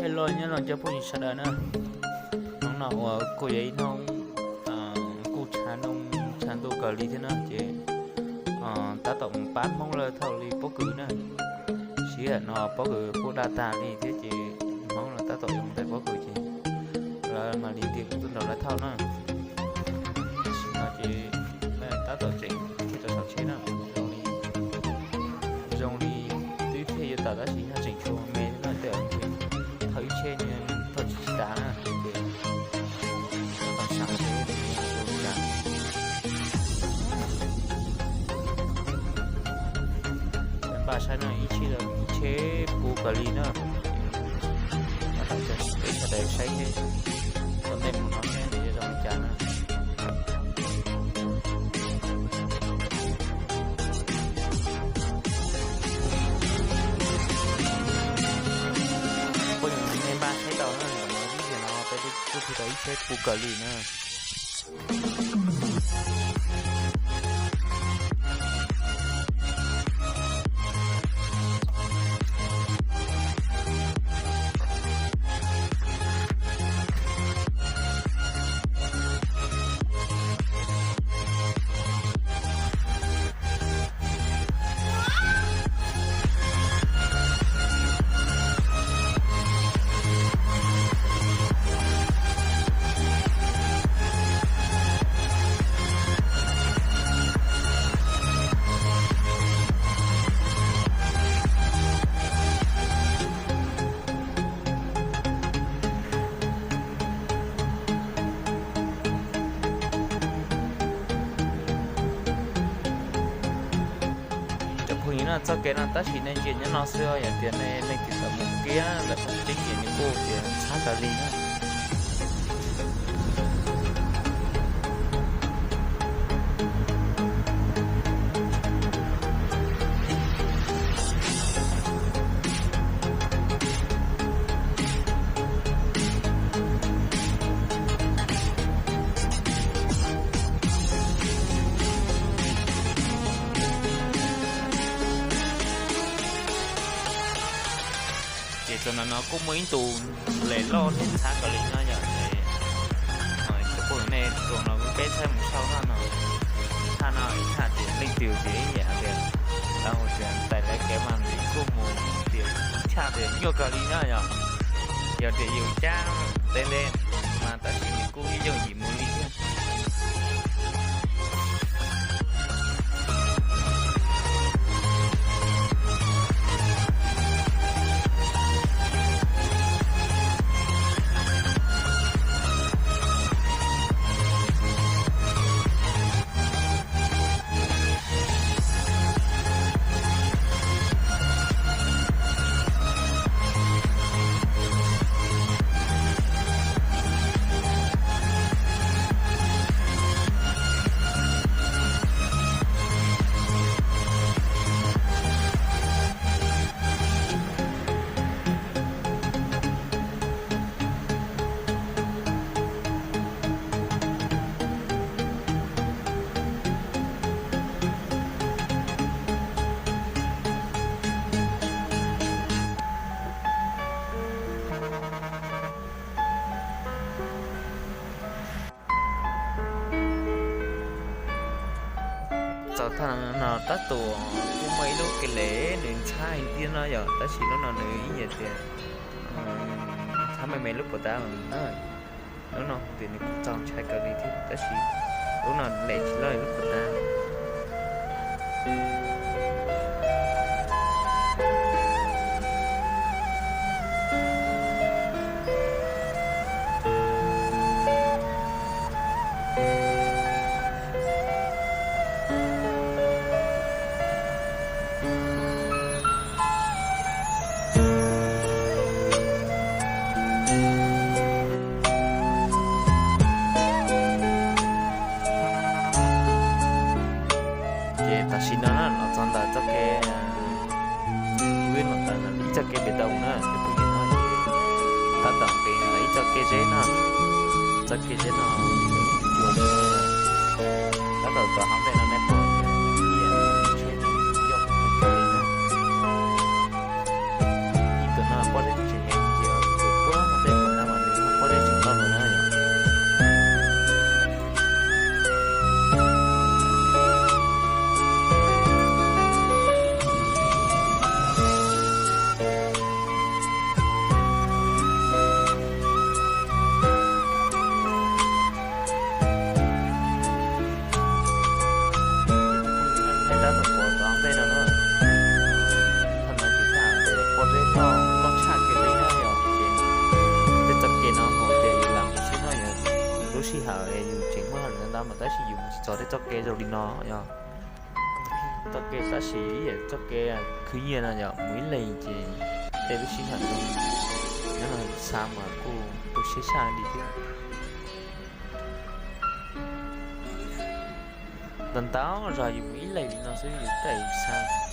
Hello nyob zoo cov phooj ywg sawv daws na. Hnub no uas kuj yog ib hnub kuj tshav ntuj, tshav ntuj kawg li thiab na ces tab tom mus pab Hmoob lawv thauj li pob kws na. Sij hawm no pob kws kuj daj tag li thiab ces Hmoob lawv tab tom yuav mus tais pob kws ces lawv mam li ntim kuv tuaj nrog lawv thauj na. Tam sim no ces tab tom tseem rau saum tsheb na, zoo li, zoo li twb thiaj yuav tawm tab sis yog tseem tshuav me na, tej thauj ib tsheb thauj tsis tsis tas na ces tab tom xav seb ua li cas. Npaj saib no ib tsheb, ib tsheb puv kawg li na. Tab tom peb sawv daws saib seb tom ntej mus no seb nws yuav zoo li cas na. Phooj ywg nej npaj saib tau na, ntawm no ib zaug no peb twb kuj tau ib tsheb puv kawg li na. Cov phooj ywg no, txoj kev no tab sis nej ntsia nyob no xwb, yog tias nej leej twg tau mus kiag ntawm Phooj Tib ces nws kuj tias ntxhab kawg li na. Ces txog ntawm no kuj muaj ib ntu lem loj thiab ntxhab kawg li no yom. Ces cov phooj ywg nej txog no peb txhawb mus saib no no, thaj no ib thaj tias leej twg ces ib yam tias lawv hu tias tais lawv kev mas nws kuj mus tias thaj tias nyuaj kawg li no yom. Yog tias yus cab ntev ntev mas tab sis nws kuj ib yooj yim mus li thiab. Txog thaj no tab tom kuj muaj ib lub kev lem nws ntxhab heev thiab no yom, tab sis lub no nws ib yam tias ntxhab me me lub puas tab na. Lub no tias nws kuj txaus ntshai kawg li thiab tab sis lub no lem tsis loj li lub puas tab. Ces tam sim no na los txog ntawm txoj kev, wb los txog ntawm ib txoj kev pem tau na, ces phooj ywg no ces tab tom nqis ntawm ib txoj kev zeb no, txoj kev zeb no tab tom txog hauv ntej no nej pom tias ib yam tsheb yoj kawg li na. Ib tug no pob zeb tsis heev ces Txog tej txoj kev zoo li no yog txoj kev tab sis ib yam txoj kev khwv nyiaj no yog mus ib leeg ces tej lub sij hawm nyob no xa mas kuj tu siab tshaj li thiab. Ntau ntau zaus yus mus ib leeg li no xwb yus tej xa